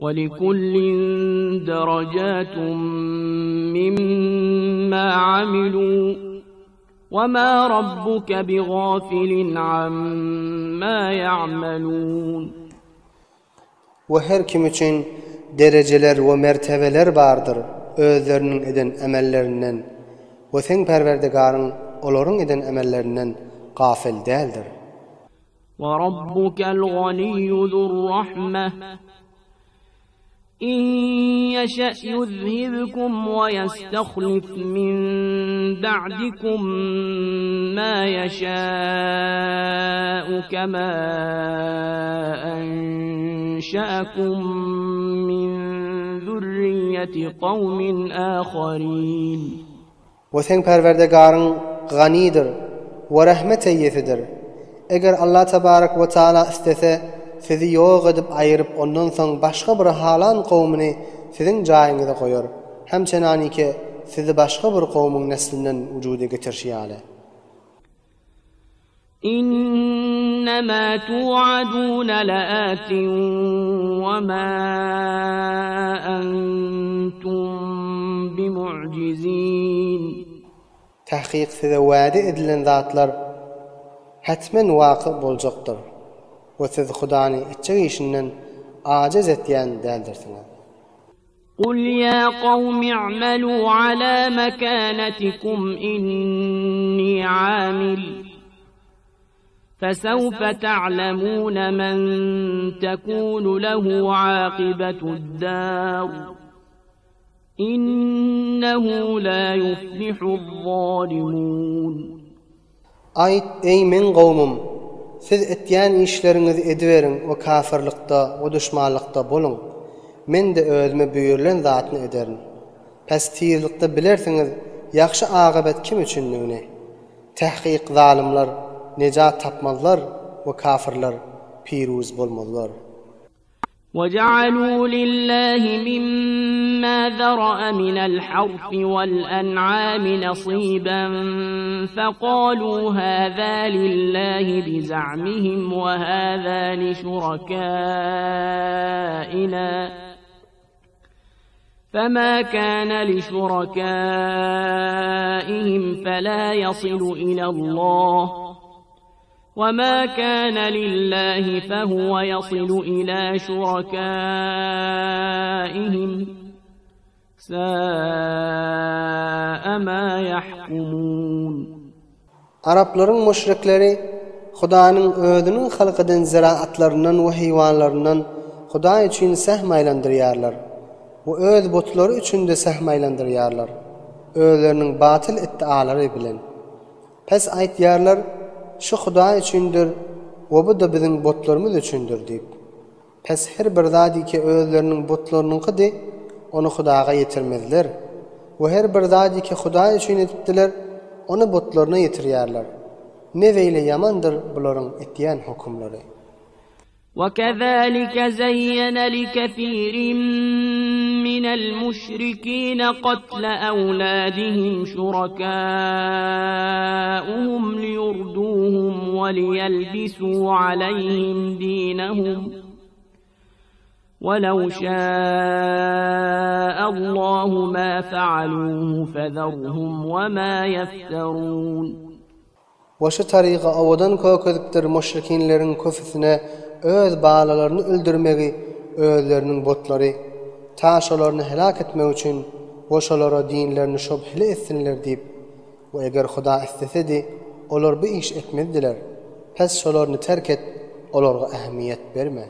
Welikullin derejatun mimma amilu we ma rabbuke bigafilin amma ya'melun. We her kim üçin derejeler we mertebeler bardyr özleriniň eden emellerinden we seň Perwerdigaryň olaryň eden emellerinden gafyl däldir. We rabbukel ganiyyu zurrahmeh In ýeşe ýuzhibkum we ýestehlif min ba'dikum ma ýeşâ'u kema enşe'ekum min zürriýeti kawmin âharîn. We seň Perwerdigaryň Ganydyr we Rehmet eýesidir. Eger Allah tebarek we taala islese, sizi ýok edip aýyryp ondan soň başga bir halan kowumyny siziň jaýyňyza goýar, hemçenanike sizi başga bir kowumyň neslinden wujuda getirşi ýaly. Innema tu'adun la'atin we ma entum bimu'jizin. Takyk size wada edilen zatlar hetmen waky boljakdyr we siz Hudany etjek işinden ajiz etýän däldirsiňiz. Kul ýa kawmi i'melû alâ mekânetikum innî âmil. Fesewfe ta'lemûne men tekûnu lehu âkibetu'd-dâr. Innehu lâ yuflihu'z-zâlimûn. Aýt, Eý, meň kowumym! Siz etýän işleriňizi ediberiň we kafyrlykda we duşmanlykda boluň! Men-de özüme buýrulan zatny ederin. Pes tizlikde bilersiňiz ýagşy akybet kim üçindigini. Tahkyk zalymlar nejat tapmazlar we kafyrlar piruz bolmazlar. وجعلوا لله مما ذرأ من الحرث والأنعام نصيبا فقالوا هذا لله بزعمهم وهذا لشركائنا فما كان لشركائهم فلا يصل إلى الله وما كان لله فهو يصل إلى شركائهم ساء ما يحكمون Araplaryň müşrikleri Hudanyň özüniň halk eden ziraatlaryndan we heýwanlaryndan Hudaý üçin sähm aýlandyrýarlar we öz butlary üçin-de sähm aýlandyrýarlar, özleriniň batyl iddialary bilen. Pes aýtýarlar, Şu Hudaý üçindir we bu-da biziň butlarymyz üçindir diýip. Pes her bir zadyki özleriniň butlarynyňkydy, ony Hudaga ýetirmezler. We her bir zadyki Hudaý üçin edipdiler, ony butlaryna ýetirýärler. Ne beýle ýamandyr bularyň etýän hökümleri. وكذلك زين لكثير من المشركين قتل أولادهم شركاؤهم ليردوهم وليلبسوا عليهم دينهم ولو شاء الله ما فعلوه فذرهم وما يفترون We şu taryga owadan kökezipdir muşrikinleriň köpüsine öz balalaryny öldürmegi özleriniň butlary, ta şolaryny helak etmek üçin we şolara dinlerini şobheli etsinler diýip, we eger Huda islesedi, olar bu iş etmezdiler. Pes şolaryny terk et, olarga ähmiýet berme.